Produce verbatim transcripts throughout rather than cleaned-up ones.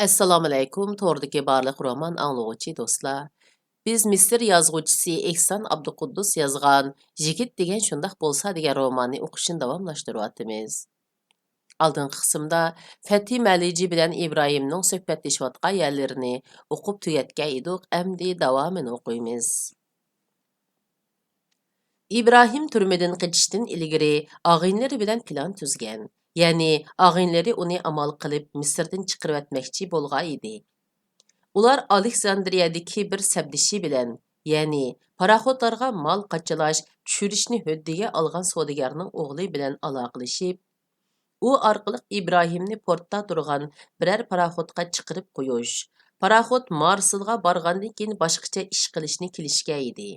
ئەسسالامۇئەلەيكۇم، توردىكى بارلىق رومان ئاڭلىغۇچى دوستلار. بىز مىسىر يازغۇچىسى ئېھسان ئابدۇقۇددۇس يازغان يىگىت دېگەن شۇنداق بولسا دېگەن روماننى ئوقۇشنى داۋاملاشتۇرۇۋاتىمىز. ئالدىنقى قىسىمدا فەتھى مەلىجى بىلەن ئىبراھىمنىڭ سۆھبەتلىشىۋاتقان يەرلىرىنى ئوقۇپ تۈگەتكەن ئىدۇق، ئەمدى داۋامىنى ئوقۇيمىز. ئىبراھىم تۈرمىدىن قېچىشتىن ئىلگىرى ئاغىنىلىرى بىلەن پىلان تۈزگەن. يەنى ئاغىنىلىرى ئۇنى ئامال قىلىپ مىسىردىن چىقىرىۋەتمەكچى بولغان ئىدى. ئۇلار ئالېكساندرىيەدىكى بىر سەپدىشى بىلەن، يەنى پاراخوتلارغا مال قاچىلاش، چۈشۈرۈشنى ھۆددىگە ئالغان سودىگەرنىڭ ئوغلى بىلەن ئالاقىلىشىپ، ئۇ ئارقىلىق ئىبراھىمنى پورتتا تۇرغان بىرەر پاراخوتقا چىقىرىپ قويۇش، پاراخوت مارسېلغا بارغاندىن كېيىن باشقىچە ئىش قىلىشنى كېلىشكەن ئىدى.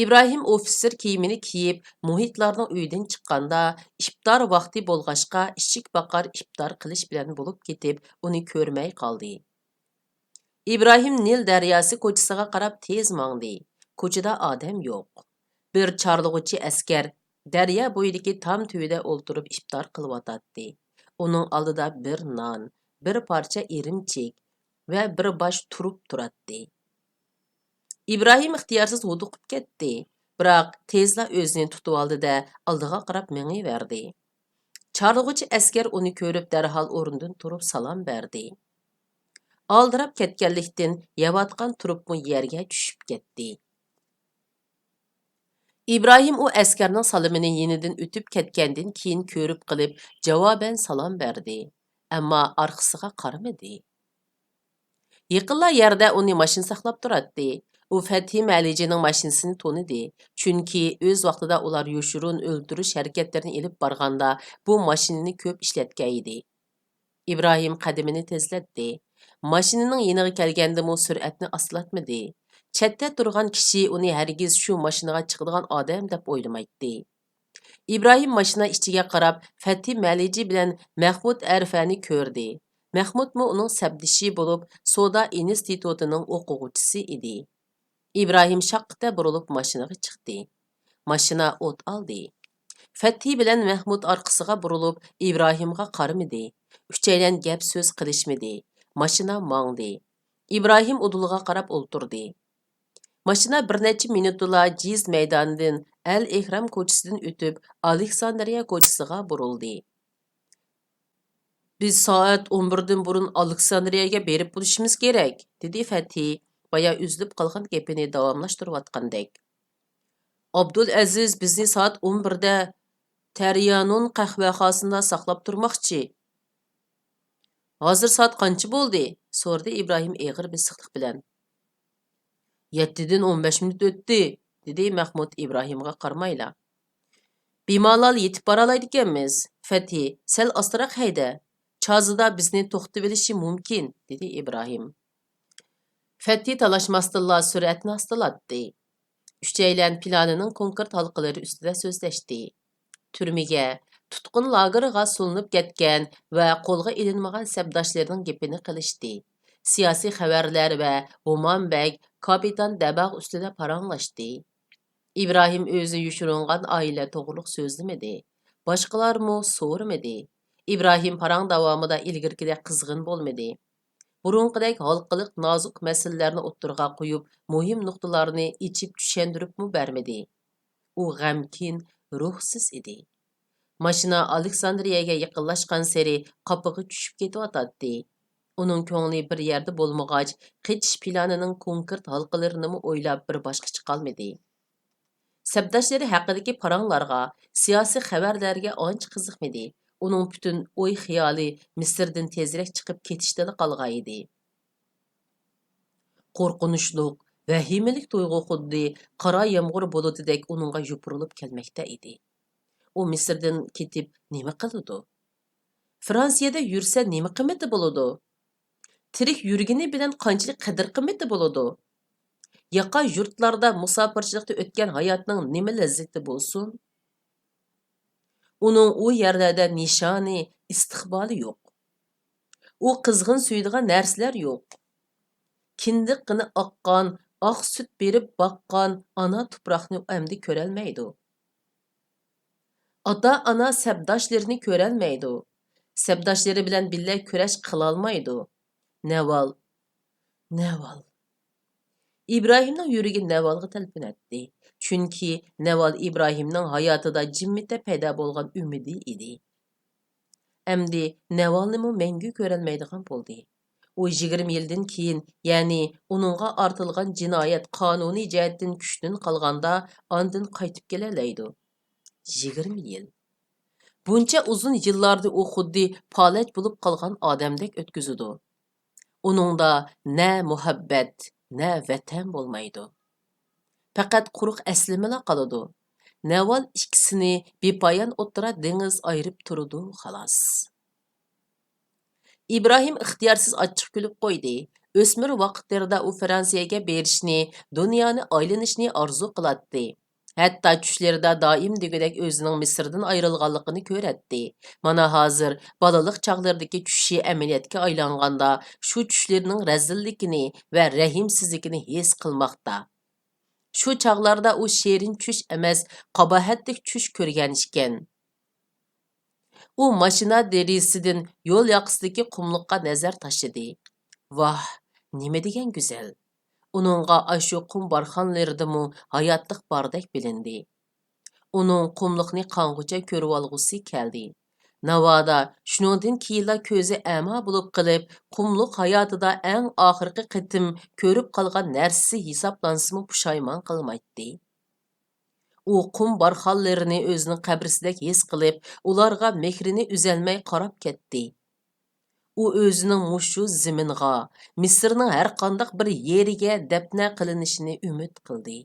ئىبراھىم ئوفىتسېر كىيىمىنى كىيىپ، مۇھىتلارنىڭ ئۆيىدىن چىققاندا، ئىپتار ۋاقتى بولغاچقا، ئىشىك باقار ئىپتار قىلىش بىلەن بولۇپ كېتىپ، ئۇنى كۆرمەي قالدى. ئىبراھىم نىل دەرياسى كوچىسىغا قاراپ تېز ماڭدى. كوچىدا ئادەم يوق. بىر چارلىغۇچى ئەسكەر دەريا بويىدىكى تام تۈۋىدە ئولتۇرۇپ ئىپتار قىلىۋاتاتتى. ئۇنىڭ ئالدىدا بىر نان، بىر پارچە ئىرىمچىك ۋە بىر باش تۇرۇپ تۇراتتى. ئىبراھىم ئىختىيارسىز ھودۇقۇپ كەتتى، بىراق تېزلا ئۆزىنى تۇتۇۋالدى-دە، ئالدىغا قاراپ مېڭىۋەردى. چارلىغۇچى ئەسكەر ئۇنى كۆرۈپ، دەرھال ئورنىدىن تۇرۇپ سالام بەردى. ئالدىراپ كەتكەنلىكتىن، يەۋاتقان تۇرۇپمۇ يەرگە چۈشۈپ كەتتى. ئىبراھىم ئۇ ئەسكەرنىڭ سالىمىنى يېنىدىن ئۆتۈپ كەتكەندىن كېيىن كۆرۈپ قېلىپ، جاۋابەن سالام بەردى، ئەمما ئارقىسىغا قارىمىدى. يېقىنلا يەردە ئۇنى ماشىنا ساقلاپ تۇراتتى. ئۇ فەتھى مەلىجىنىڭ ماشىنىسىنى تونۇدى، چۈنكى ئۆز ۋاقتىدا ئۇلار يوشۇرۇن ئۆلتۈرۈش ھەرىكەتلىرىنى ئېلىپ بارغاندا، بۇ ماشىنىنى كۆپ ئىشلەتكەن ئىدى. ئىبراھىم قەدىمىنى تېزلەتتى. ماشىنىنىڭ يېنىغا كەلگەندىمۇ سۈرئەتنى ئاستىلاتمىدى. چەتتە تۇرغان كىشى ئۇنى ھەرگىز شۇ ماشىنىغا چىقىدىغان ئادەم دەپ ئويلىمايتتى. ئىبراھىم ماشىنا ئىچىگە قاراپ، فەتھى مەلىجى بىلەن مەخمۇت ئەرفەنى كۆردى. مەخمۇتمۇ ئۇنىڭ سەپدىشى بولۇپ، سودا ئىنستىتۇتىنىڭ ئوقۇغۇچىسى ئىدى. ئىبراھىم شاققىتە بۇرۇلۇپ ماشىنىغا چىقتى. ماشىنا ئوت ئالدى. فەتھى بىلەن مەخمۇت ئارقىسىغا بۇرۇلۇپ، ئىبراھىمغا قارىمىدى. ئۈچەيلەن گەپ سۆز قىلىشمىدى. ماشىنا ماڭدى. ئىبراھىم ئۇدۇلغا قاراپ ئولتۇردى. ماشىنا بىر نەچچە مىنۇتتىلا جىز مەيدانىدىن، ئەل ئېھرام كوچىسىدىن ئۆتۈپ، ئالېكساندرىيە كوچىسىغا بۇرۇلدى. «بىز سائەت ئون بىردىن بۇرۇن ئالېكساندرىيەگە بېرىپ بولۇشىمىز كېرەك»، دېدى فەتھى بايا ئۈزۈلۈپ قالغان گېپىنى داۋاملاشتۇرۇۋاتقاندەك. «ئابدۇلئەزىز بىزنى سائەت ئون بىردە تەريانۇن قەھۋەخانىسىدا ساقلاپ تۇرماقچى.» «ھازىر سائەت قانچە بولدى؟» سورىدى ئىبراھىم ئېغىر بېسىقلىق بىلەن. «يەتتىدىن ئون بەش مىنۇت ئۆتتى»، دېدى مەخمۇت ئىبراھىمغا قارىمايلا. «بىمالال يېتىپ بارالايدىكەنمىز. فەتھى، سەل ئاستىراق ھەيدە. چازىدا بىزنى توختىتىۋېلىشى مۇمكىن»، دېدى ئىبراھىم. فەتھى تالاشماستىنلا سۈرئەتنى ئاستىلاتتى. ئۈچەيلەن پىلانىنىڭ كونكرېت ھالقىلىرى ئۈستىدە سۆزلەشتى. تۈرمىگە، تۇتقۇن لاگېرىغا سولىنىپ كەتكەن ۋە قولغا ئېلىنمىغان سەپداشلىرىنىڭ گېپىنى قىلىشتى. سىياسىي خەۋەرلەر ۋە ھومان بەگ، كاپىتان دەباغ ئۈستىدە پاراڭلاشتى. ئىبراھىم ئۆزى يوشۇرۇنغان ئائىلە توغرۇلۇق سۆزلىمىدى. باشقىلارمۇ سورىمىدى. ئىبراھىم پاراڭ داۋامىدا ئىلگىرىكىدەك قىزغىن بولمىدى. بۇرۇنقىدەك ھالقىلىق نازۇك مەسىلىلەرنى ئوتتۇرىغا قويۇپ، مۇھىم نۇقتىلارنى ئېچىپ چۈشەندۈرۈپمۇ بەرمىدى. ئۇ غەمكىن، روھسىز ئىدى. ماشىنا ئالېكساندرىيەگە يېقىنلاشقانسېرى قاپىغا چۈشۈپ كېتىۋاتاتتى. ئۇنىڭ كۆڭلى بىر يەردە بولمىغاچ، قېچىش پىلانىنىڭ كونكرېت ھالقىلىرىنىمۇ ئويلاپ بىر باشقىچە قالمىدى. سەپداشلىرى ھەققىدىكى پاراڭلارغا، سىياسىي خەۋەرلەرگە ئانچە قىزىقمىدى. ئۇنىڭ پۈتۈن ئوي-خىيالى مىسىردىن تېزرەك چىقىپ كېتىشتىلا قالغانىدى. قورقۇنچلۇق، ۋەھىمىلىك تۇيغۇ خۇددى قارا يامغۇر بۇلۇتىدەك ئۇنىڭغا يوپۇرۇلۇپ كەلمەكتە ئىدى. ئۇ مىسىردىن كېتىپ نېمە قىلىدۇ؟ فرانسىيەدە يۈرسە نېمە قىممىتى بولىدۇ؟ تىرىك يۈرگىنى بىلەن قانچىلىك قەدىر-قىممىتى بولىدۇ؟ ياقا يۇرتلاردا مۇساپىرچىلىقتا ئۆتكەن ھاياتنىڭ نېمە لەززىتى بولسۇن؟ ئۇنىڭ ئۇ يەرلەردە نىشانى، ئىستىقبالى يوق. ئۇ قىزغىن سۆيىدىغان نەرسىلەر يوق. كىندىك قېنى ئاققان، ئاق سۈت بېرىپ باققان ئانا تۇپراقنى ئەمدى كۆرەلمەيدۇ. ئاتا-ئانا سەپداشلىرىنى كۆرەلمەيدۇ. سەپداشلىرى بىلەن بىللە كۈرەش قىلالمايدۇ. نەۋال، نەۋال. ئىبراھىمنىڭ يۈرىكى نەۋالغا تەلپۈنەتتى. چۈنكى نەۋال ئىبراھىمنىڭ ھاياتىدا جىممىتە پەيدا بولغان ئۈمىدى ئىدى. ئەمدى نەۋالنىمۇ مەڭگۈ كۆرەلمەيدىغان بولدى. ئۇ يىگىرمە يىلدىن كېيىن، يەنى ئۇنىڭغا ئارتىلغان جىنايەت قانۇنىي جەھەتتىن كۈچتىن قالغاندا، ئاندىن قايتىپ كېلەلەيدۇ. يىگىرمە يىل. بۇنچە ئۇزۇن يىللارنى ئۇ خۇددى پالەچ بولۇپ قالغان ئادەمدەك ئۆتكۈزىدۇ. ئۇنىڭدا نە مۇھەببەت، نە ۋەتەن بولمايدۇ. پەقەت قۇرۇق ئەسلىمىلا قالىدۇ. نەۋال ئىككىسىنى بىپايان ئوتتۇرا دېڭىز ئايرىپ تۇرىدۇ، خالاس. ئىبراھىم ئىختىيارسىز ئاچچىق كۈلۈپ قويدى. ئۆسمۈر ۋاقىتلىرىدا ئۇ فرانسىيەگە بېرىشنى، دۇنيانى ئايلىنىشنى ئارزۇ قىلاتتى. ھەتتا چۈشلىرىدە دائىم دېگۈدەك ئۆزىنىڭ مىسىردىن ئايرىلغانلىقىنى كۆرەتتى. مانا ھازىر بالىلىق چاغلىرىدىكى چۈشى ئەمەلىيەتكە ئايلانغاندا، شۇ چۈشلىرىنىڭ رەزىللىكىنى ۋە رەھىمسىزلىكىنى ھېس قىلماقتا. شۇ چاغلاردا ئۇ شېرىن چۈش ئەمەس، قاباھەتلىك چۈش كۆرگەن ئىكەن. ئۇ ماشىنا دېرىزىسىدىن يول ياقىسىدىكى قۇملۇققا نەزەر تاشلىدى. ۋاھ، نېمە دېگەن گۈزەل! ئۇنىڭغا ئاشۇ قۇم بارخانلىرىدىمۇ ھاياتلىق باردەك بىلىندى. ئۇنىڭ قۇملۇقنى قانغۇچە كۆرۈۋالغۇسى كەلدى. ناۋادا شۇنىڭدىن كېيىنلا كۆزى ئەما بولۇپ قېلىپ، قۇملۇق ھاياتىدا ئەڭ ئاخىرقى قېتىم كۆرۈپ قالغان نەرسىسى ھېسابلانسىمۇ پۇشايمان قىلمايتتى. ئۇ قۇم بارخانلىرىنى ئۆزىنىڭ قەبرىسىدەك ھېس قىلىپ، ئۇلارغا مېھرىنى ئۈزەلمەي قاراپ كەتتى. ئۇ ئۆزىنىڭ مۇشۇ زېمىنغا، مىسىرنىڭ ھەرقانداق بىر يېرىگە دەپنە قىلىنىشىنى ئۈمىد قىلدى.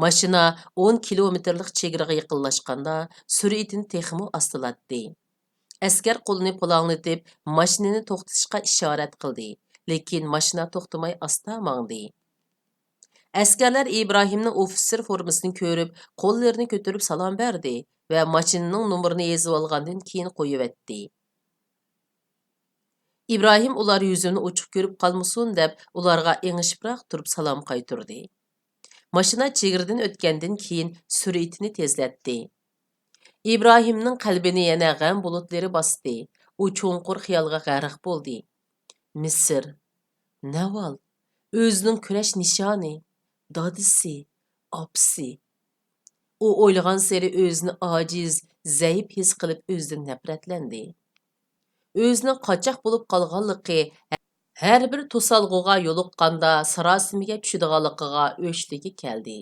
ماشىنا ئون كىلومېتىرلىق چېگرىغا يېقىنلاشقاندا، سۈرئىتىنى تېخىمۇ ئاستىلاتتى. ئەسكەر قولىنى پۇلاڭلىتىپ، ماشىنىنى توختىتىشقا ئىشارەت قىلدى، لېكىن ماشىنا توختىماي ئاستا ماڭدى. ئەسكەرلەر ئىبراھىمنىڭ ئوفىتسېر فورمىسىنى كۆرۈپ، قوللىرىنى كۆتۈرۈپ سالام بەردى ۋە ماشىنىنىڭ نومۇرىنى يېزىۋالغاندىن كېيىن قويۇۋەتتى. ئىبراھىم ئۇلار يۈزۈمنى ئوچۇق كۆرۈپ قالمىسۇن دەپ، ئۇلارغا ئېڭىشىپراق تۇرۇپ سالام قايتۇردى. ماشىنا چېگرىدىن ئۆتكەندىن كېيىن سۈرئىتىنى تېزلەتتى. ئىبراھىمنىڭ قەلبىنى يەنە غەم بۇلۇتلىرى باستى. ئۇ چوڭقۇر خىيالغا غەرق بولدى. مىسىر، نەۋال، ئۆزىنىڭ كۈرەش نىشانى، دادىسى، ئاپىسى. ئۇ ئويلىغانسېرى ئۆزىنى ئاجىز، زەئىپ ھېس قىلىپ ئۆزىدىن نەپرەتلەندى. ئۆزىنىڭ قاچاق بولۇپ قالغانلىقى، ھەر بىر توسالغۇغا يولۇققاندا ساراسىمىگە چۈشىدىغانلىقىغا ئۆچلۈكى كەلدى.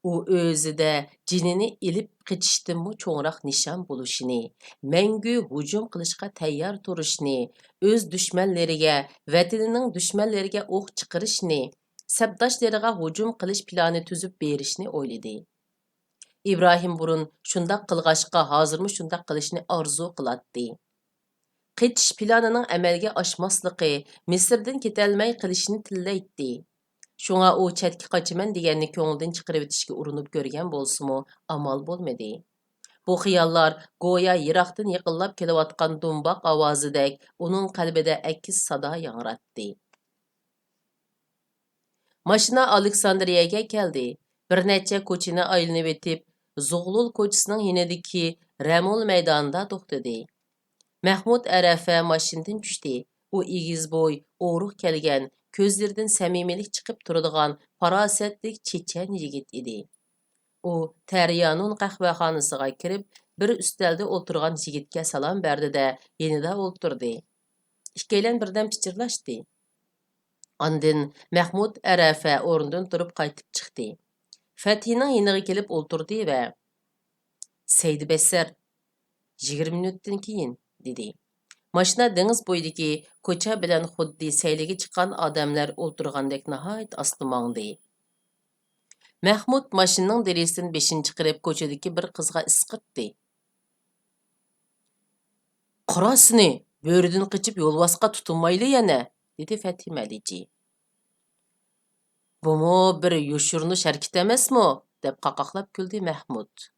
ئۇ ئۆزىدە جېنىنى ئېلىپ قېچىشتىنمۇ چوڭراق نىشان بولۇشىنى، مەڭگۈ ھۇجۇم قىلىشقا تەييار تۇرۇشنى، ئۆز دۈشمەنلىرىگە، ۋەتىنىنىڭ دۈشمەنلىرىگە ئوق چىقىرىشنى، سەپداشلىرىغا ھۇجۇم قىلىش پىلانى تۈزۈپ بېرىشنى ئويلىدى. ئىبراھىم بۇرۇن شۇنداق قىلغاچقا، ھازىرمۇ شۇنداق قىلىشنى ئارزۇ قىلاتتى. قېچىش پىلانىنىڭ ئەمەلگە ئاشماسلىقى، مىسىردىن كېتەلمەي قېلىشىنى تىلەيتتى. شۇڭا ئۇ چەتكە قاچىمەن دېگەننى كۆڭلىدىن چىقىرىۋېتىشكە ئۇرۇنۇپ كۆرگەن بولسىمۇ، ئامال بولمىدى. بۇ خىياللار گويا يىراقتىن يېقىنلاپ كېلىۋاتقان دۇمباق ئاۋازىدەك ئۇنىڭ قەلبىدە ئەكس سادا ياڭراتتى. ماشىنا ئالېكساندرىيەگە كەلدى. بىر نەچچە كوچىنى ئايلىنىۋېتىپ، زۇغلۇل كوچىسىنىڭ يېنىدىكى رەمۇل مەيدانىدا توختىدى. مەھمۇد ئەرەفە ماشىنىدىن چۈشتى. ئۇ ئېگىز بوي، ئورۇق كەلگەن، كۆزلىرىدىن سەمىمىيلىك چىقىپ تۇرىدىغان پاراسەتلىك چېچەن يىگىت ئىدى. ئۇ تەريانۇن قەھۋەخانىسىغا كىرىپ، بىر ئۈستەلدە ئولتۇرغان يىگىتكە سالام بەردى-دە، يېنىدا ئولتۇردى. ئىككىيلەن بىردەم پىچىرلاشتى. ئاندىن مەھمۇد ئەرەفە ئورنىدىن تۇرۇپ قايتىپ چىقتى. فەتھىنىڭ يېنىغا كېلىپ ئولتۇردى ۋە، سەيدىبەسسەر، يىگىرمە مىنۇتتىن كېيىن، دېدى. ماشىنا دېڭىز بويىدىكى كوچا بىلەن خۇددى سەيلىگە چىققان ئادەملەر ئولتۇرغاندەك ناھايىتى ئاستا ماڭدى. مەھمۇد ماشىنىنىڭ دېرىزىسىدىن بېشىنى چىقىرىپ، كوچىدىكى بىر قىزغا ئىسقىرتتى. «قارا سېنى، بۆرىدىن قېچىپ يولۋاسقا تۇتۇنمايلى يەنە!» دېدى فەتھى مەلىچى. «بۇمۇ بىر يوشۇرۇنۇش ھەرىكىتى ئەمەسمۇ؟» دەپ قاقاقلاپ كۈلدى مەھمۇد.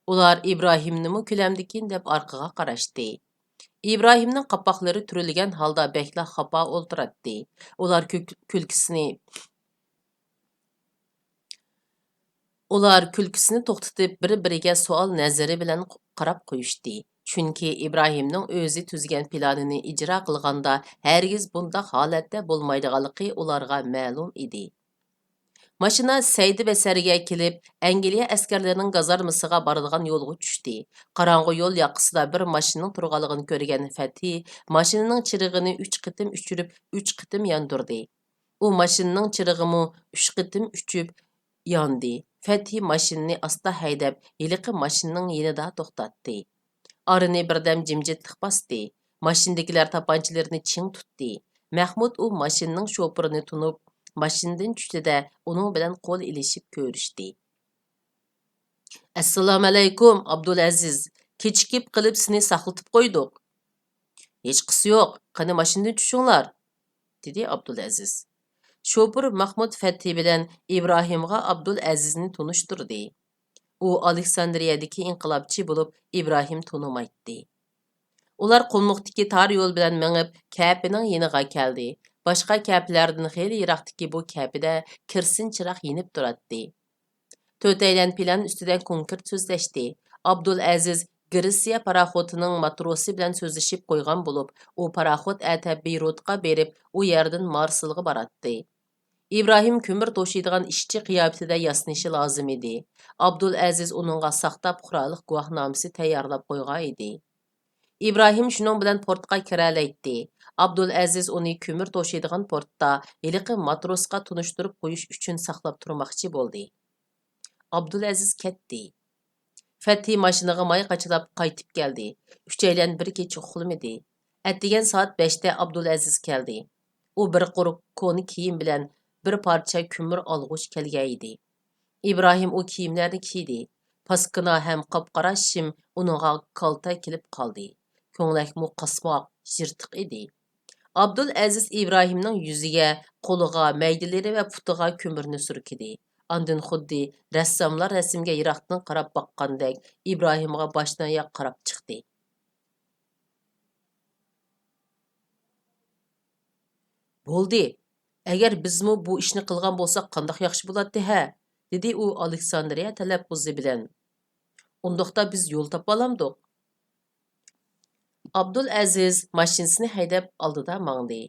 ئۇلار ئىبراھىمنىمۇ كۈلەمدىكىن دەپ ئارقىغا قاراشتى. ئىبراھىمنىڭ قاپاقلىرى تۈرۈلگەن ھالدا بەكلا خاپا ئولتۇراتتى. ئۇلار كۈل-، كۈلكىسىنى، ئۇلار كۈلكىسىنى توختىتىپ، بىر-بىرىگە سوئال نەزىرى بىلەن قاراپ قويۇشتى. چۈنكى ئىبراھىمنىڭ ئۆزى تۈزگەن پىلانىنى ئىجرا قىلغاندا ھەرگىز بۇنداق ھالەتتە بولمايدىغانلىقى ئۇلارغا مەلۇم ئىدى. ماشىنا سەيدە بەسەرگە كېلىپ، ئەنگلىيە ئەسكەرلىرىنىڭ گازارمىسىغا بارىدىغان يولغا چۈشتى. قاراڭغۇ يول ياقىسىدا بىر ماشىنىنىڭ تۇرغانلىقىنى كۆرگەن فەتھى ماشىنىنىڭ چىرىغىنى ئۈچ قېتىم ئۆچۈرۈپ، ئۈچ قېتىم ياندۇردى. ئۇ ماشىنىنىڭ چىرىغىمۇ ئۈچ قېتىم ئۆچۈپ ياندى. فەتھى ماشىنىنى ئاستا ھەيدەپ، ھېلىقى ماشىنىنىڭ يېنىدا توختاتتى. ئارىنى بىردەم جىمجىتلىق باستى. ماشىنىدىكىلەر تاپانچىلىرىنى چىڭ تۇتتى. مەھمۇد ئۇ ماشىنىنىڭ شوپۇرىنى تونۇپ، ماشىنىدىن چۈشتى-دە، ئۇنىڭ بىلەن قول ئېلىشىپ كۆرۈشتى. ئەسسالامۇئەلەيكۇم، ئابدۇلئەزىز. كېچىكىپ قېلىپ سېنى ساقلىتىپ قويدۇق. ھېچقىسى يوق، قېنى ماشىنىدىن چۈشۈڭلار، دېدى ئابدۇلئەزىز. شوپۇر مەھمۇد فەتھى بىلەن ئىبراھىمغا ئابدۇلئەزىزنى تونۇشتۇردى. ئۇ ئالېكساندرىيەدىكى ئىنقىلابچى بولۇپ، ئىبراھىم تونۇمايتتى. ئۇلار قۇملۇقتىكى تار يول بىلەن مېڭىپ، كەپىنىڭ يېنىغا كەلدى. باشقا كەپىلەردىن خېلى يىراقتىكى بۇ كەپىدە كېرسىن چىراغ يېنىپ تۇراتتى. تۆتەيلەن پىلان ئۈستىدە كونكرېت سۆزلەشتى. ئابدۇلئەزىز گرېتسىيە پاراخوتىنىڭ ماتروسى بىلەن سۆزلىشىپ قويغان بولۇپ، ئۇ پاراخوت ئەتە بېيرۇتقا بېرىپ، ئۇ يەردىن مارسېلغا باراتتى. ئىبراھىم كۆمۈر توشۇيدىغان ئىشچى قىياپىتىدە ياسىنىشى لازىم ئىدى. ئابدۇلئەزىز ئۇنىڭغا ساختا پۇقرالىق گۇۋاھنامىسى تەييارلاپ قويغان ئىدى. ئىبراھىم شۇنىڭ بىلەن پورتقا كىرەلەيتتى. ئابدۇلئەزىز ئۇنى كۆمۈر توشۇيدىغان پورتتا ھېلىقى ماتروسقا تونۇشتۇرۇپ قويۇش ئۈچۈن ساقلاپ تۇرماقچى بولدى. ئابدۇلئەزىز كەتتى. فەتھى ماشىنىغا ماي قاچىلاپ قايتىپ كەلدى. ئۈچەيلەن بىر كېچە ئۇخلىمىدى. ئەتىگەن سائەت بەشتە ئابدۇلئەزىز كەلدى. ئۇ بىر قۇر كونا كىيىم بىلەن بىر پارچە كۆمۈر ئالغۇچ كەلگەن ئىدى. ئىبراھىم ئۇ كىيىملەرنى كىيدى. پاسكىنا ھەم قاپقارا شىم ئۇنىڭغا كالتە كېلىپ قالدى. كۆڭلەكمۇ قاسماق، يىرتىق ئىدى. ئابدۇلئەزىز ئىبراھىمنىڭ يۈزىگە، قولىغا، مەيدىلىرى ۋە پۇتىغا كۆمۈرنى سۈركىدى. ئاندىن خۇددى رەسساملار رەسىمگە يىراقتىن قاراپ باققاندەك ئىبراھىمغا باشتىن ئاياغ قاراپ چىقتى. بولدى، ئەگەر بىزمۇ بۇ ئىشنى قىلغان بولساق قانداق ياخشى بولاتتى ھە؟ دېدى ئۇ ئالېكساندرىيە تەلەپپۇزى بىلەن. ئۇنداقتا بىز يول تاپالامدۇق؟ ئابدۇلئەزىز ماشىنىسىنى ھەيدەپ ئالدىدا ماڭدى.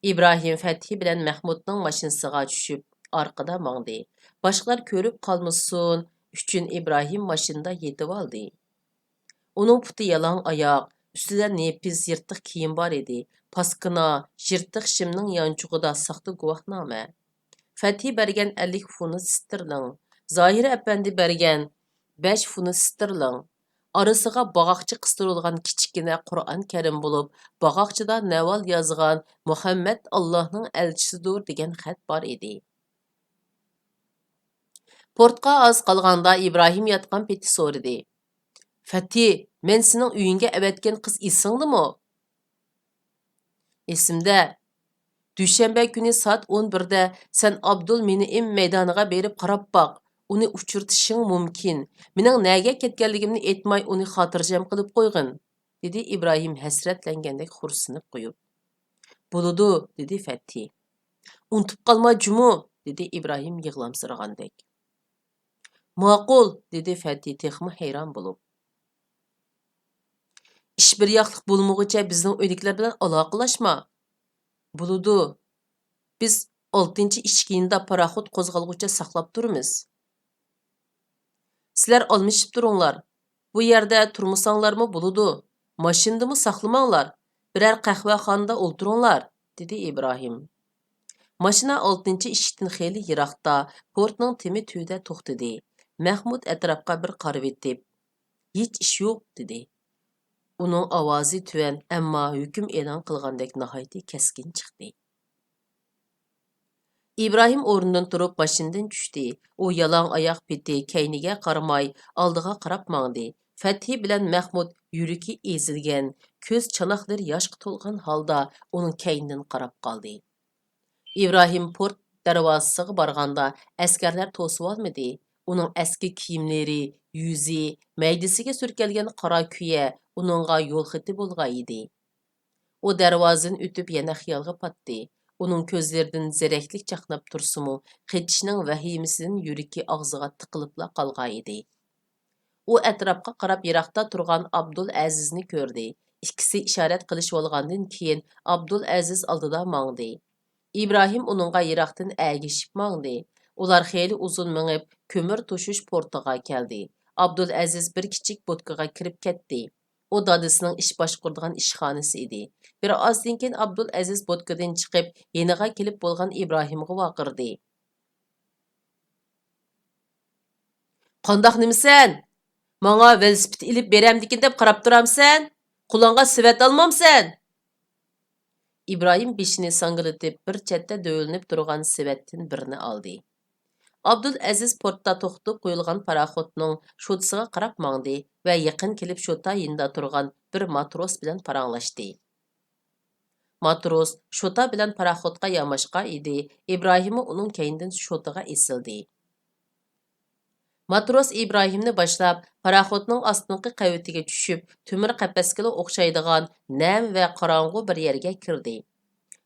ئىبراھىم فەتھى بىلەن مەھمۇدنىڭ ماشىنىسىغا چۈشۈپ ئارقىدا ماڭدى. باشقىلار كۆرۈپ قالمىسۇن ئۈچۈن ئىبراھىم ماشىنىدا يېتىۋالدى. ئۇنىڭ پۇتى يالاڭ ئاياق، ئۈستىدە نېپىز يىرتىق كىيىم بار ئىدى. پاسكىنا، يىرتىق شىمنىڭ يانچۇقىدا ساختا گۇۋاھنامە. فەتھى بەرگەن ئەللىك فۇنت ستېرلىڭ، زاھىر ئەپەندى بەرگەن بەش فۇنت ستېرلىڭ، ئارىسىغا باغاقچە قىستۇرۇلغان كىچىككىنە قۇرئان كەرىم بولۇپ، باغاقچىدا نەۋال يازغان مۇھەممەد ئاللاھنىڭ ئەلچىسىدۇر دېگەن خەت بار ئىدى. پورتقا ئاز قالغاندا ئىبراھىم ياتقان پېتى سورىدى. فەتھى، مەن سېنىڭ ئۆيۈڭگە ئەۋەتكەن قىز ئېسىڭدىمۇ؟ ئېسىمدە. دۈشەنبە كۈنى سائەت ئون بىردە سەن ئابدۇلمىنئىم مەيدانىغا بېرىپ قاراپ باق، ئۇنى ئۇچرىتىشىڭ مۇمكىن. مېنىڭ نەگە كەتكەنلىكىمنى ئېيتماي ئۇنى خاتىرجەم قىلىپ قويغىن، دېدى ئىبراھىم ھەسرەتلەنگەندەك خورسىنىپ قويۇپ. بولىدۇ، دېدى فەتھى. ئۇنتۇپ قالما جۇمۇ، دېدى ئىبراھىم يىغلامسىرىغاندەك. ماقۇل، دېدى فەتھى تېخىمۇ ھەيران بولۇپ. ئىش بىر ياقلىق بولمىغۇچە بىزنىڭ ئۆيدىكىلەر بىلەن ئالاقىلاشما. بولىدۇ. بىز ئالتىنچى ئىشىك يېنىدا پاراخوت قوزغالغۇچە ساقلاپ تۇرىمىز. سىلەر ئالمىشىپ تۇرۇڭلار. بۇ يەردە تۇرمىساڭلارمۇ بولىدۇ. ماشىنىدىمۇ ساقلىماڭلار. بىرەر قەھۋەخانىدا ئولتۇرۇڭلار، دېدى ئىبراھىم. ماشىنا ئالتىنچى ئىشىكتىن خېلى يىراقتا، پورتنىڭ تېمى تۈۋىدە توختىدى. مەھمۇد ئەتراپقا بىر قارىۋېتىپ، ھېچ ئىش يوق، دېدى. ئۇنىڭ ئاۋازى تۆۋەن، ئەمما ھۆكۈم ئېلان قىلغاندەك ناھايىتى كەسكىن چىقتى. ئىبراھىم ئورنىدىن تۇرۇپ ماشىنىدىن چۈشتى. ئۇ يالاڭ ئاياق پېتى كەينىگە قارىماي ئالدىغا قاراپ ماڭدى. فەتھى بىلەن مەھمۇد يۈرىكى ئېزىلگەن، كۆز چاناقلىرى ياشقا تولغان ھالدا ئۇنىڭ كەينىدىن قاراپ قالدى. ئىبراھىم پورت دەرۋازىسىغا بارغاندا ئەسكەرلەر توسۇۋالمىدى. ئۇنىڭ ئەسكى كىيىملىرى، يۈزى، مەيدىسىگە سۈركەلگەن قارا كۈيە ئۇنىڭغا يول خېتى بولغان ئىدى. ئۇ دەرۋازىدىن ئۆتۈپ يەنە خىيالغا پاتتى. ئۇنىڭ كۆزلىرىدىن زېرەكلىك چاقناپ تۇرسىمۇ، قېچىشنىڭ ۋەھىمىسىدىن يۈرىكى ئاغزىغا تىقىلىپلا قالغانىدى. ئۇ ئەتراپقا قاراپ يىراقتا تۇرغان ئابدۇلئەزىزنى كۆردى. ئىككىسى ئىشارەت قىلىشىۋالغاندىن كېيىن ئابدۇلئەزىز ئالدىدا ماڭدى. ئىبراھىم ئۇنىڭغا يىراقتىن ئەگىشىپ ماڭدى. ئۇلار خېلى ئۇزۇن مېڭىپ، كۆمۈر توشۇش پورتىغا كەلدى. ئابدۇلئەزىز بىر كىچىك بوتكىغا كىرىپ كەتتى. ئۇ دادىسىنىڭ ئىش باشقۇرىدىغان ئىشخانىسى ئىدى. بىر ئازدىن كېيىن ئابدۇلئەزىز بوتكىدىن چىقىپ، يېنىغا كېلىپ بولغان ئىبراھىمغا ۋارقىرىدى. قانداق نېمىسەن؟ ماڭا ۋېلىسىپىت ئېلىپ بېرەمدىكىن دەپ قاراپ تۇرامسەن؟ قولۇڭغا سېۋەت ئالمامسەن؟ ئىبراھىم بېشىنى ساڭگىلىتىپ، بىر چەتتە دۆۋىلىنىپ تۇرغان سېۋەتتىن بىرنى ئالدى. ئابدۇلئەزىز پورتتا توختىتىپ قويۇلغان پاراخوتنىڭ شوتىسىغا قاراپ ماڭدى ۋە يېقىن كېلىپ شوتا يېنىدا تۇرغان بىر ماتروس بىلەن پاراڭلاشتى. ماتروس شوتا بىلەن پاراخوتقا ياماشقان ئىدى، ئىبراھىممۇ ئۇنىڭ كەينىدىن شوتىغا ئېسىلدى. ماتروس ئىبراھىمنى باشلاپ، پاراخوتنىڭ ئاستىنقى قەۋىتىگە چۈشۈپ، تۆمۈر قەپەسكىلا ئوخشايدىغان نەم ۋە قاراڭغۇ بىر يەرگە كىردى.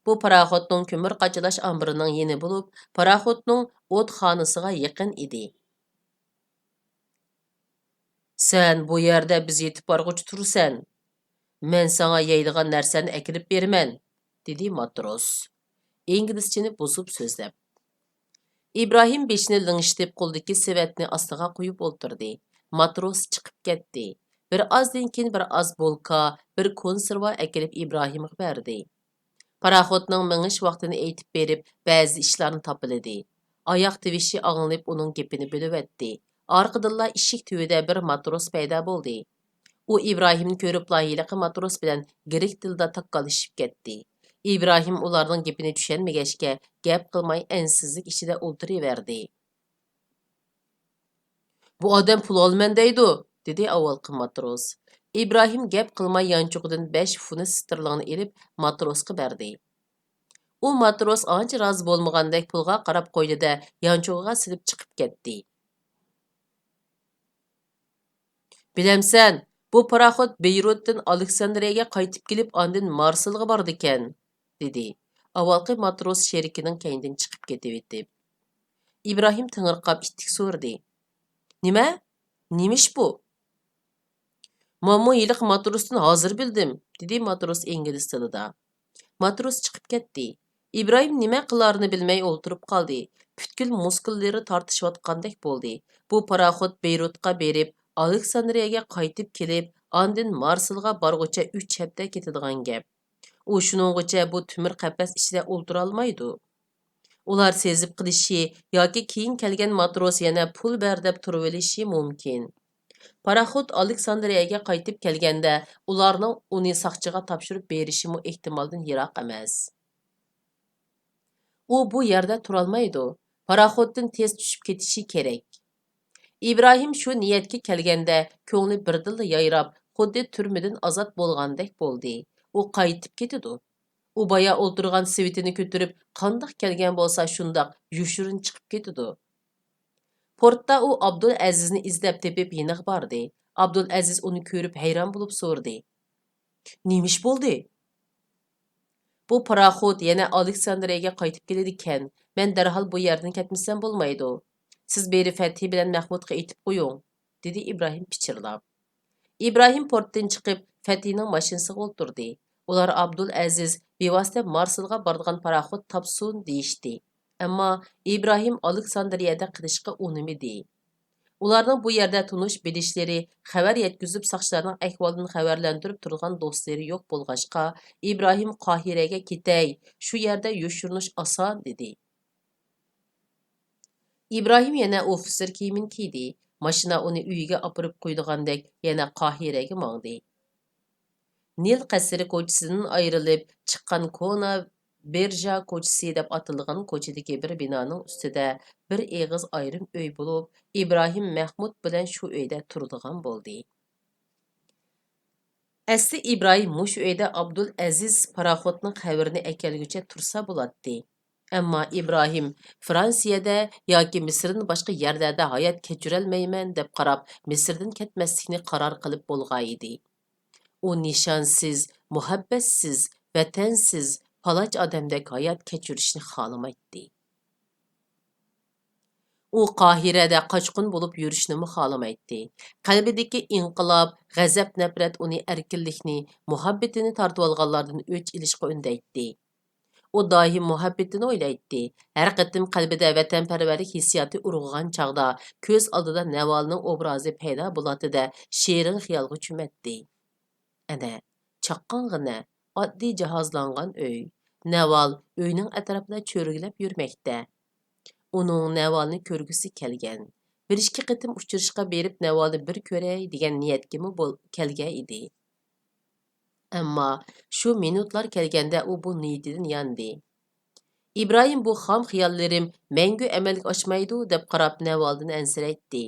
بۇ پاراخوتنىڭ كۆمۈر قاچىلاش ئامبىرىنىڭ يېنى بولۇپ، پاراخوتنىڭ ئوتخانىسىغا يېقىن ئىدى. سەن بۇ يەردە بىز يېتىپ بارغۇچە تۇرىسەن. مەن ساڭا يەيدىغان نەرسەنى ئەكېلىپ بېرىمەن، دېدى ماتروس، ئىنگلىزچىنى بۇزۇپ سۆزلەپ. ئىبراھىم بېشىنى لىڭشىتىپ، قولىدىكى سېۋەتنى ئاستىغا قويۇپ ئولتۇردى. ماتروس چىقىپ كەتتى. بىر ئازدىن كېيىن بىر ئاز بولكا، بىر كونسېرۋا ئەكېلىپ ئىبراھىمغا بەردى. پاراخوتنىڭ مېڭىش ۋاقتىنى ئېيتىپ بېرىپ، بەزى ئىشلارنى تاپىلىدى. ئاياق تىۋىشى ئاڭلىنىپ ئۇنىڭ گېپىنى بۆلۈۋەتتى. ئارقىدىنلا ئىشىك تۈۋىدە بىر ماتروس پەيدا بولدى. ئۇ ئىبراھىمنى كۆرۈپلا ھېلىقى ماتروس بىلەن گرېك تىلىدا تاكاللىشىپ كەتتى. ئىبراھىم ئۇلارنىڭ گېپىنى چۈشەنمىگەچكە، گەپ قىلماي ئەنسىزلىك ئىچىدە ئولتۇرۇۋەردى. بۇ ئادەم پۇل ئالىمەن دەيدۇ، دېدى ئاۋۋالقى ماتروس. ئىبراھىم گەپ قىلماي يانچۇقىدىن بەش فۇنت ستېرلىڭنى ئېلىپ ماتروسقا بەردى. ئۇ ماتروس ئانچە رازى بولمىغاندەك پۇلغا قاراپ قويدى-دە، يانچۇقىغا سېلىپ چىقىپ كەتتى. بىلەمسەن، بۇ پاراخوت بېيرۇتتىن ئالېكساندرىيەگە قايتىپ كېلىپ، ئاندىن مارسېلغا بارىدىكەن، دېدى ئاۋۋالقى ماتروس شېرىكىنىڭ كەينىدىن چىقىپ كېتىۋېتىپ. ئىبراھىم تېڭىرقاپ ئىتتىك سورىدى. نېمە؟ نېمە ئىش بۇ؟ مەنمۇ ھېلىقى ماتروستىن ھازىر بىلدىم، دېدى ماتروس ئىنگلىز تىلىدا. ماتروس چىقىپ كەتتى. ئىبراھىم نېمە قىلارىنى بىلمەي ئولتۇرۇپ قالدى. پۈتكۈل مۇسكۇللىرى تارتىشىۋاتقاندەك بولدى. بۇ پاراخوت بېيرۇتقا بېرىپ، ئالېكساندرىيەگە قايتىپ كېلىپ، ئاندىن مارسېلغا بارغۇچە ئۈچ ھەپتە كېتىدىغان گەپ. ئۇ شۇنىڭغىچە بۇ تۆمۈر قەپەس ئىچىدە ئولتۇرالمايدۇ. ئۇلار سېزىپ قېلىشى ياكى كېيىن كەلگەن ماتروس يەنە پۇل بەر دەپ تۇرۇۋېلىشى مۇمكىن. پاراخوت ئالېكساندرىيەگە قايتىپ كەلگەندە، ئۇلارنىڭ ئۇنى ساقچىغا تاپشۇرۇپ بېرىشىمۇ ئېھتىمالدىن يىراق ئەمەس. ئۇ بۇ يەردە تۇرالمايدۇ. پاراخوتتىن تېز چۈشۈپ كېتىشى كېرەك. ئىبراھىم شۇ نىيەتكە كەلگەندە، كۆڭلى بىردىنلا يايراپ، خۇددى تۈرمىدىن ئازاد بولغاندەك بولدى. ئۇ قايتىپ كېتىدۇ. ئۇ بايا ئولتۇرغان سېۋىتىنى كۆتۈرۈپ، قانداق كەلگەن بولسا، شۇنداق يوشۇرۇن چىقىپ كېتىدۇ. پورتتا ئۇ ئابدۇلئەزىزنى ئىزدەپ تېپىپ، يېنىغا باردى. ئابدۇلئەزىز ئۇنى كۆرۈپ، ھەيران بولۇپ سورىدى. نېمە ئىش بولدى؟ بۇ پاراخوت يەنە ئالېكساندرىيەگە قايتىپ كېلىدىكەن. مەن دەرھال بۇ يەردىن كەتمىسەم بولمايدۇ. سىز بېرىپ فەتھى بىلەن مەھمۇدقا ئېيتىپ قويۇڭ، دېدى ئىبراھىم پىچىرلاپ. ئىبراھىم پورتتىن چىقىپ، فەتھىنىڭ ماشىنىسىغا ئولتۇردى. ئۇلار ئابدۇلئەزىز بىۋاسىتە مارسېلغا بارىدىغان پاراخوت تاپسۇن دېيىشتى. ئەمما ئىبراھىم ئالېكساندرىيەدە قېلىشقا ئۇنىمىدى. ئۇلارنىڭ بۇ يەردە تونۇش بىلىشلىرى، خەۋەر يەتكۈزۈپ ساقچىلارنىڭ ئەھۋالىدىن خەۋەرلەندۈرۈپ تۇرىدىغان دوستلىرى يوق بولغاچقا، ئىبراھىم قاھىرەگە كېتەي، شۇ يەردە يوشۇرۇنۇش ئاسان، دېدى. ئىبراھىم يەنە ئوفىتسېر كىيىمىنى كىيدى. ماشىنا ئۇنى ئۆيىگە ئاپىرىپ قويىدىغاندەك يەنە قاھىرەگە ماڭدى. نىل قەسرى كوچىسىدىن ئايرىلىپ چىققان كونا بىرژا كوچىسى دەپ ئاتىلىدىغان كوچىدىكى بىر بىنانىڭ ئۈستىدە بىر ئېغىز ئايرىم ئۆي بولۇپ، ئىبراھىم مەھمۇد بىلەن شۇ ئۆيدە تۇرىدىغان بولدى. ئەسلى ئىبراھىم مۇشۇ ئۆيدە ئابدۇلئەزىز پاراخوتنىڭ خەۋىرىنى ئەكەلگۈچە تۇرسا بولاتتى. ئەمما ئىبراھىم فرانسىيەدە ياكى مىسىردىن باشقا يەرلەردە ھايات كەچۈرەلمەيمەن دەپ قاراپ، مىسىردىن كەتمەسلىكنى قارار قىلىپ بولغانىدى. ئۇ نىشانسىز، مۇھەببەتسىز، ۋەتەنسىز، پالاچ ئادەمدەك ھايات كەچۈرۈشنى خالىمايتتى. ئۇ قاھىرەدە قاچقۇن بولۇپ يۈرۈشنىمۇ خالىمايتتى. قەلبىدىكى ئىنقىلاب، غەزەپ-نەپرەت ئۇنى ئەركىنلىكنى، مۇھەببىتىنى تارتىۋالغانلاردىن ئۆچ ئېلىشقا ئۈندەيتتى. ئۇ دائىم مۇھەببىتىنى ئويلايتتى. ھەر قېتىم قەلبىدە ۋەتەنپەرۋەرلىك ھېسسىياتى ئۇرغۇغان چاغدا، كۆز ئالدىدا نەۋالنىڭ ئوبرازى پەيدا بولاتتى-دە، شېرىن خىيالغا چۆمەتتى. ئەنە، چاققانغىنە، ئاددىي جاھازلانغان ئۆي. نەۋال ئۆينىڭ ئەتراپىدا چۆرگىلەپ يۈرمەكتە. ئۇنىڭ نەۋالنى كۆرگۈسى كەلگەن. بىر ئىككى قېتىم ئۇچرىشىشقا بېرىپ، نەۋالنى بىر كۆرەي دېگەن نىيەتكىمۇ بول-، كەلگەن ئىدى. ئەمما شۇ مىنۇتلار كەلگەندە ئۇ بۇ نىيىتىدىن ياندى. ئىبراھىم بۇ خام خىياللىرىم مەڭگۈ ئەمەلگە ئاشمايدۇ دەپ قاراپ نەۋالدىن ئەنسىرەيتتى.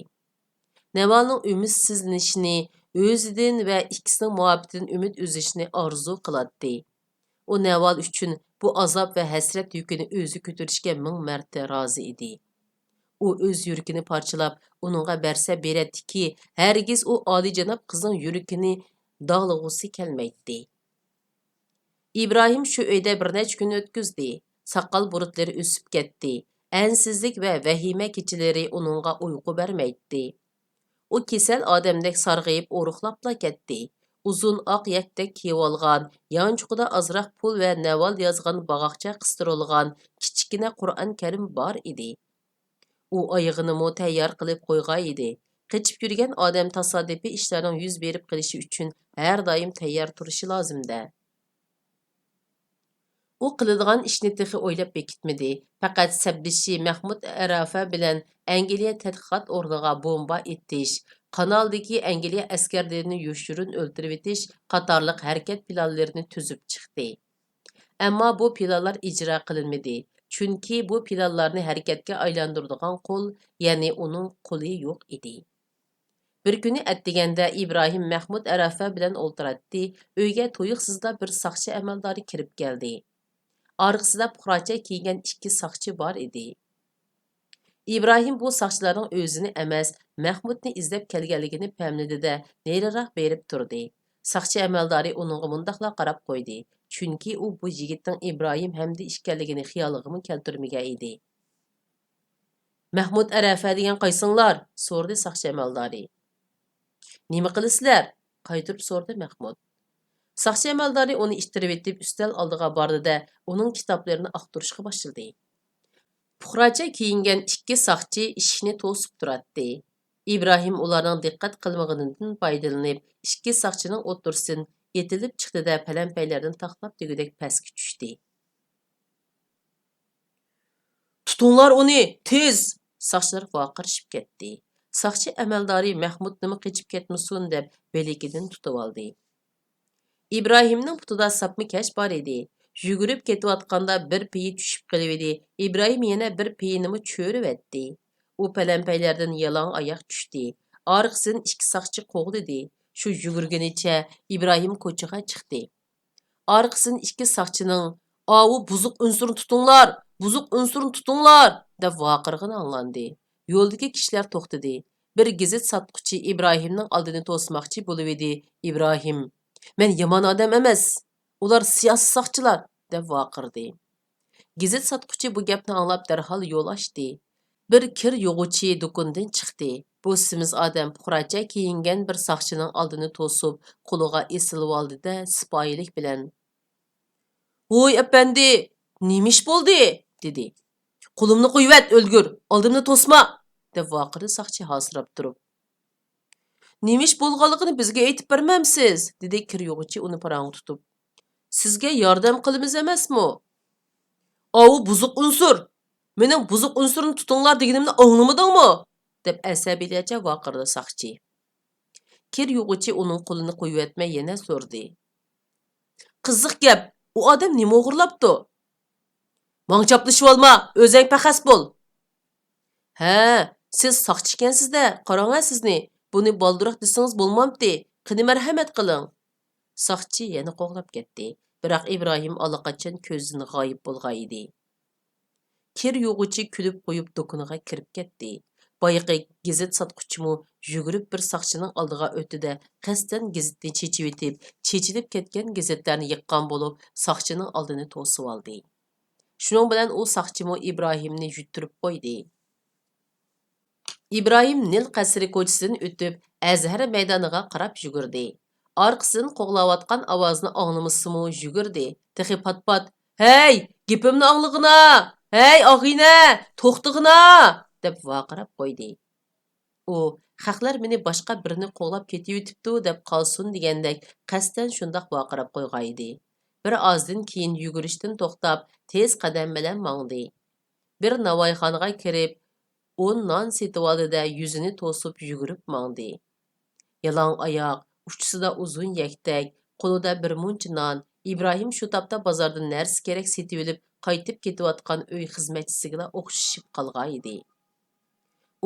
نەۋالنىڭ ئۈمىدسىزلىنىشىنى ئۆزىدىن ۋە ئىككىسىنىڭ مۇھەببىتىدىن ئۈمىد ئۈزۈشنى ئارزۇ قىلاتتى. ئۇ نەۋال ئۈچۈن بۇ ئازاب ۋە ھەسرەت يۈكىنى ئۆزى كۆتۈرۈشكە مىڭ مەرتە رازى ئىدى. ئۇ ئۆز يۈرىكىنى پارچىلاپ، ئۇنىڭغا بەرسە بېرەتتىكى، ھەرگىز ئۇ ئالىيجاناب قىزنىڭ يۈرىكىنى داغلىغۇسى كەلمەيتتى. ئىبراھىم شۇ ئۆيدە بىر نەچچە كۈن ئۆتكۈزدى. ساقال بۇرۇتلىرى ئۆسۈپ كەتتى. ئەنسىزلىك ۋە ۋەھىمە كېچىلىرى ئۇنىڭغا ئۇيقۇ بەرمەيتتى. ئۇ كېسەل ئادەمدەك سارغىيىپ، ئورۇقلاپلا كەتتى. ئۇزۇن ئاق يەكتەك كىيىۋالغان، يانچۇقىدا ئازراق پۇل ۋە نەۋال يازغان باغاقچە قىستۇرۇلغان كىچىككىنە قۇرئان كەرىم بار ئىدى. ئۇ ئايىغىنىمۇ تەييار قىلىپ قويغان ئىدى. قېچىپ يۈرگەن ئادەم تاسادىپىي ئىشلارنىڭ يۈز بېرىپ قېلىشى ئۈچۈن ھەر دائىم تەييار تۇرۇشى لازىم-دە. ئۇ قىلىدىغان ئىشنى تېخى ئويلاپ بېكىتمىدى. پەقەت سەپدىشى مەخمۇت ئەرەفە بىلەن ئەنگلىيە تەتقىقات ئورنىغا بومبا ئېتىش، قانالدىكى ئەنگلىيە ئەسكەرلىرىنى يوشۇرۇن ئۆلتۈرۈۋېتىش قاتارلىق ھەرىكەت پىلانلىرىنى تۈزۈپ چىقتى. ئەمما بۇ پىلانلار ئىجرا قىلىنمىدى، چۈنكى بۇ پىلانلارنى ھەرىكەتكە ئايلاندۇرىدىغان قول، يەنى ئۇنىڭ قولى يوق ئىدى. بىر كۈنى ئەتىگەندە ئىبراھىم مەخمۇت ئەرەفە بىلەن ئولتۇراتتى، ئۆيگە تۇيۇقسىزلا بىر ساقچى ئەمەلدارى كىرىپ كەلدى. ئارقىسىدا پۇقراچە كىيگەن ئىككى ساقچى بار ئىدى. ئىبراھىم بۇ ساقچىلارنىڭ ئۆزىنى ئەمەس، مەخمۇتنى ئىزدەپ كەلگەنلىكىنى پەملىدى-دە، نېرىراق بېرىپ تۇردى. ساقچى ئەمەلدارى ئۇنىڭغا مۇنداقلا قاراپ قويدى، چۈنكى ئۇ بۇ يىگىتنىڭ ئىبراھىم ھەمدە ئىكەنلىكىنى خىيالىغىمۇ كەلتۈرمىگەن ئىدى. «مەخمۇت ئەرەفە دېگەن قايسىڭلار؟» سورىدى ساقچى ئەمەلدارى. «نېمە قىلىسىلەر؟» قايتۇرۇپ سورىدى مەخمۇت. ساقچى ئەمەلدارى ئۇنى ئىتتىرىۋېتىپ، ئۈستەل ئالدىغا باردى-دە، ئۇنىڭ كىتابلىرىنى ئاختۇرۇشقا باشلىدى. پۇقراچە كىيىنگەن ئىككى ساقچى ئىشىكنى توسۇپ تۇراتتى. ئىبراھىم ئۇلارنىڭ دىققەت قىلمىغىنىدىن پايدىلىنىپ، ئىككى ساقچىنىڭ ئوتتۇرىسىدىن ئېتىلىپ چىقتى-دە، پەلەمپەيلەردىن تاقلاپ دېگۈدەك پەسكە چۈشتى. «تۇتۇڭلار ئۇنى، تېز!» ساقچىلار ۋارقىرىشىپ كەتتى. ساقچى ئەمەلدارى مەخمۇتنىمۇ قېچىپ كەتمىسۇن دەپ بىلىكىدىن تۇتۇۋالدى. ئىبراھىمنىڭ پۇتىدا ساپما كەش بار ئىدى. يۈگۈرۈپ كېتىۋاتقاندا بىر پېيى چۈشۈپ قېلىۋىدى. ئىبراھىم يەنە بىر پېيىنىمۇ چۆرۈۋەتتى. ئۇ پەلەمپەيلەردىن يالاڭ ئاياق چۈشتى. ئارقىسىدىن ئىككى ساقچى قوغلىدى. شۇ يۈگۈرگىنىچە ئىبراھىم كوچىغا چىقتى. ئارقىسىدىن ئىككى ساقچىنىڭ، «ئاۋۇ بۇزۇق ئۇنسۇرنى تۇتۇڭلار! بۇزۇق ئۇنسۇرنى تۇتۇڭلار!» دەپ ۋارقىرىغىنى ئاڭلاندى. يولدىكى كىشىلەر توختىدى. بىر گېزىت ساتقۇچى ئىبراھىمنىڭ ئالدىنى توسماقچى بولۇۋىدى. ئىبراھىم، «مەن يامان ئادەم ئەمەس! ئۇلار سىياسىي ساقچىلار!» دەپ ۋارقىرىدى. گېزىت ساتقۇچى بۇ گەپنى ئاڭلاپ دەرھال يول ئاچتى. بىر كىر يۇغۇچى دۇكىنىدىن چىقتى. بۇ سېمىز ئادەم پۇقراچە كىيىنگەن بىر ساقچىنىڭ ئالدىنى توسۇپ، قولىغا ئېسىلىۋالدى-دە، سىپايىلىك بىلەن، «ۋوي ئەپەندى، نېمە ئىش بولدى؟» دېدى. «قولۇمنى قويۇۋەت، ئۆلگۈر! ئالدىمنى توسما!» دەپ ۋارقىرىدى ساقچى ھاسىراپ تۇرۇپ. «نېمە ئىش بولغانلىقىنى بىزگە ئېيتىپ بەرمەمسىز؟» دېدى كىر يۇغۇچى ئۇنى پاراڭغا تۇتۇپ. «سىزگە ياردەم قىلىمىز ئەمەسمۇ؟» «ئاۋۇ بۇزۇق ئۇنسۇر! مېنىڭ بۇزۇق ئۇنسۇرنى تۇتۇڭلار دېگىنىمنى ئاڭلىمىدىڭمۇ؟» دەپ ئەسەبىيلەرچە ۋارقىرىدى ساقچى. كىر يۇغۇچى ئۇنىڭ قولىنى قويۇۋەتمەي يەنە سورىدى. «قىزىق گەپ، ئۇ ئادەم نېمە ئوغرىلاپتۇ؟» «ماڭا چاپلىشىۋالما، ئۆزەڭ پەخەس بول!» «ھە، سىز ساقچى ئىكەنسىز-دە، قاراڭ-ھە سىزنى، بۇنى بالدۇرراق دېسىڭىز بولمامتى؟ قېنى مەرھەمەت قىلىڭ!» ساقچى يەنە قوغلاپ كەتتى، بىراق ئىبراھىم ئاللىقاچان كۆزدىن غايىب بولغانىدى. كىر يۇغۇچى كۈلۈپ قويۇپ دۇكىنىغا كىرىپ كەتتى. بايىقى گېزىت ساتقۇچىمۇ يۈگۈرۈپ بىر ساقچىنىڭ ئالدىغا ئۆتتى-دە، قەستەن گېزىتنى چېچىۋېتىپ، چېچىلىپ كەتكەن گېزىتلەرنى يىغقان بولۇپ، ساقچىنىڭ ئالدىنى توسۇۋالدى. شۇنىڭ بىلەن ئۇ ساقچىمۇ ئىبراھىمنى يۈتتۈرۈپ قويدى. ئىبراھىم نىل قەسرى كوچىسىدىن ئۆتۈپ، ئەزھەر مەيدانىغا قاراپ يۈگۈردى. ئارقىسىدىن قوغلاۋاتقان ئاۋازنى ئاڭلىمىسىمۇ يۈگۈردى. تېخى پات-پات، «ھەي، گېپىمنى ئاڭلىغىنا! ھەي، ئاغىنە، توختىغىنا!» دەپ ۋارقىراپ قويدى. ئۇ، «خەقلەر مېنى باشقا بىرنى قوغلاپ كېتىۋېتىپتۇ» دەپ قالسۇن دېگەندەك قەستەن شۇنداق ۋارقىراپ قويغانىدى. بىر ئازدىن كېيىن يۈگۈرۈشتىن توختاپ، تېز قەدەم بىلەن ماڭدى. بىر ناۋايخانىغا كىرىپ، ئون نان سېتىۋالدى-دە، يۈزىنى توسۇپ يۈگۈرۈپ ماڭدى. يالاڭ ئاياق، ئۇچىسىدا ئۇزۇن يەكتەك، قولىدا بىر مۇنچە نان، ئىبراھىم شۇ تاپتا بازاردىن نەرسە-كېرەك سېتىۋېلىپ قايتىپ كېتىۋاتقان ئۆي خىزمەتچىسىگىلا ئوخشىشىپ قالغانىدى.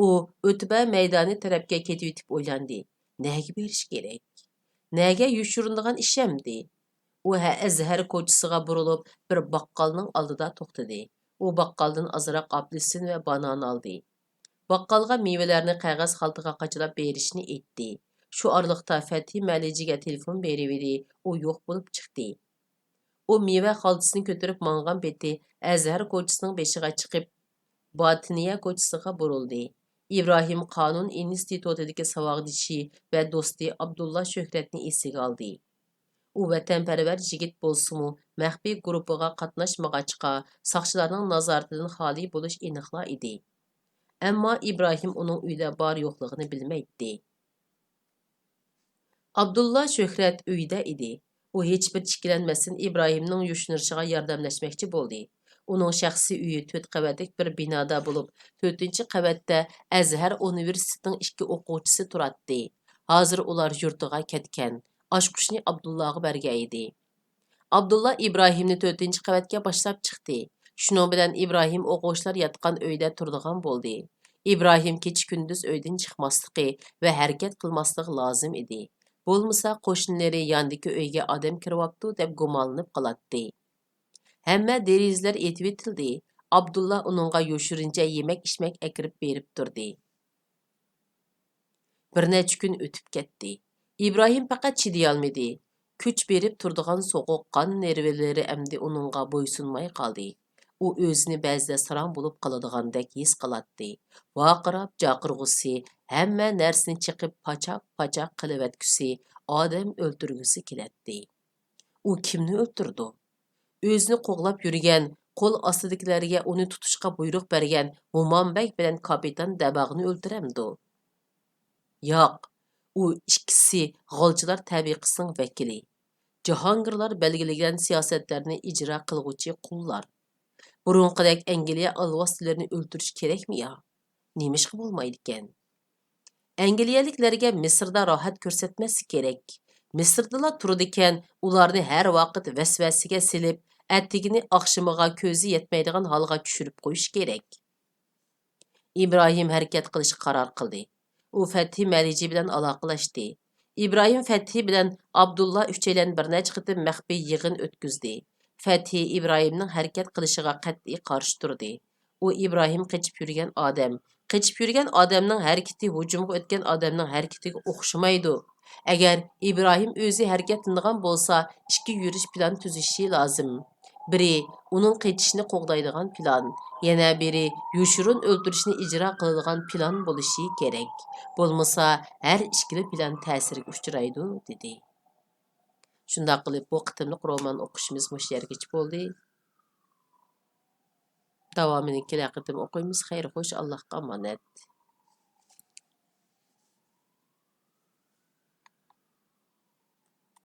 ئۇ ئۆتبە مەيدانى تەرەپكە كېتىۋېتىپ ئويلاندى، نەگە بېرىش كېرەك؟ نەگە يوشۇرۇنىدىغان ئىش ئەمدى؟ ئۇ ھە-، ئەزھەر كوچىسىغا بۇرۇلۇپ، بىر باققالنىڭ ئالدىدا توختىدى. ئۇ باققالدىن ئازراق ئاپېلسىن ۋە بانان ئالدى. باققالغا مېۋىلەرنى قەغەز خالتىغا قاچىلاپ بېرىشنى ئېيتتى. شۇ ئارىلىقتا فەتھى مەلىجىگە تېلېفون بېرىۋىدى، ئۇ يوق بولۇپ چىقتى. ئۇ مېۋە خالتىسىنى كۆتۈرۈپ ماڭغان پېتى ئەزھەر كوچىسىنىڭ بېشىغا چىقىپ، باتىنىيە كوچىسىغا بۇرۇلدى. ئىبراھىم قانۇن ئىنستىتۇتىدىكى ساۋاقدىشى ۋە دوستى ئابدۇللا شۆھرەتنى ئېسىگە ئالدى. ئۇ ۋەتەنپەرۋەر يىگىت بولسىمۇ، مەخپىي گۇرۇپپىغا قاتناشمىغاچقا، ساقچىلارنىڭ نازارىتىدىن خالىي بولۇش ئېنىقلا ئىدى. ئەمما ئىبراھىم ئۇنىڭ ئۆيدە بار-يوقلۇقىنى بىلمەيتتى. ئابدۇللا شۆھرەت ئۆيدە ئىدى. ئۇ ھېچبىر ئىككىلەنمەستىن ئىبراھىمنىڭ يوشۇرۇنۇشىغا ياردەملەشمەكچى بولدى. ئۇنىڭ شەخسىي ئۆيى تۆت قەۋەتلىك بىر بىنادا بولۇپ، تۆتىنچى قەۋەتتە ئەزھەر ئۇنىۋېرسىتېتىنىڭ ئىككى ئوقۇغۇچىسى تۇراتتى. ھازىر ئۇلار يۇرتىغا كەتكەن، ئاچقۇچنى ئابدۇللاغا بەرگەن ئىدى. ئابدۇللا ئىبراھىمنى تۆتىنچى قەۋەتكە باشلاپ چىقتى. شۇنىڭ بىلەن ئىبراھىم ئوقۇغۇچىلار ياتقان ئۆيدە تۇرىدىغان بولدى. ئىبراھىم كېچە-كۈندۈز ئۆيدىن چىقماسلىقى ۋە ھەرىكەت قىلماسلىقى لازىم ئىدى. بولمىسا قوشنىلىرى ياندىكى ئۆيگە ئادەم كىرىۋاپتۇ دەپ گۇمانلىنىپ قالاتتى. ھەممە دېرىزىلەر ئېتىۋېتىلدى. ئابدۇللا ئۇنىڭغا يوشۇرۇنچە يېمەك-ئىچمەك ئەكىرىپ بېرىپ تۇردى. بىر نەچچە كۈن ئۆتۈپ كەتتى. ئىبراھىم پەقەت چىدىيالمىدى. كۈچ بېرىپ تۇرىدىغان سوغۇق قان نېرۋىلىرى ئەمدى ئۇنىڭغا بويسۇنماي قالدى. ئۇ ئۆزىنى بەزىدە ساراڭ بولۇپ قالىدىغاندەك ھېس قىلاتتى. ۋارقىراپ جاقىرغۇسى، ھەممە نەرسىنى چېقىپ پاچاق-پاچاق قىلىۋەتكۈسى، ئادەم ئۆلتۈرگۈسى كېلەتتى. ئۇ كىمنى ئۆلتۈرىدۇ؟ ئۆزىنى قوغلاپ يۈرگەن، قول ئاستىدىكىلەرگە ئۇنى تۇتۇشقا بۇيرۇق بەرگەن مومام بەگ بىلەن كاپىتان دەباغنى ئۆلتۈرەمدۇ؟ ياق، ئۇ ئىككىسى غالچىلار تەبىقىسىنىڭ ۋەكىلى. جاھانگىرلار بەلگىلىگەن سىياسەتلەرنى ئىجرا قىلغۇچى قۇللار. بۇرۇنقىدەك ئەنگلىيە ئالۋاستىلىرىنى ئۆلتۈرۈش كېرەكمۇ يا؟ نېمىشقا بولمايدىكەن؟ ئەنگلىيەلىكلەرگە مىسىردا راھەت كۆرسەتمەسلىك كېرەك. مىسىردىلا تۇرىدىكەن، ئۇلارنى ھەر ۋاقىت ۋەسۋەسىگە سېلىپ، ئەتىگىنى ئاخشىمىغا كۆزى يەتمەيدىغان ھالغا چۈشۈرۈپ قويۇش كېرەك. ئىبراھىم ھەرىكەت قىلىشقا قارار قىلدى. ئۇ فەتھى مەلىجى بىلەن ئالاقىلەشتى. ئىبراھىم فەتھى بىلەن ئابدۇللا ئۈچەيلەن بىر نەچچە قېتىم مەخپىي يىغىن ئۆتكۈزدى. فەتھى ئىبراھىمنىڭ ھەرىكەت قىلىشىغا قەتئىي قارشى تۇردى. ئۇ ئىبراھىم قېچىپ يۈرگەن ئادەم. قېچىپ يۈرگەن ئادەمنىڭ ھەرىكىتى ھۇجۇمغا ئۆتكەن ئادەمنىڭ ھەرىكىتىگە ئوخشىمايدۇ. ئەگەر ئىبراھىم ئۆزى ھەرىكەتلىنىدىغان بولسا، ئىككى يۈرۈش پىلان تۈزۈشى لازىم. بىرى، ئۇنىڭ قېچىشنى قوغدايدىغان پىلان، يەنە بىرى، يوشۇرۇن ئۆلتۈرۈشنى ئىجرا قىلىدىغان پىلان بولۇشى كېرەك. بولمىسا، ھەر ئىككىلا پىلان تەسىرگە ئۇچرايدۇ، دېدى. شۇنداق قىلىپ، بۇ قېتىملىق رومان ئوقۇشىمىز مۇشۇ يەرگىچە بولدى. داۋامىنى كېلەر قېتىم ئوقۇيمىز. خەير خوش، ئاللاھقا ئامانەت.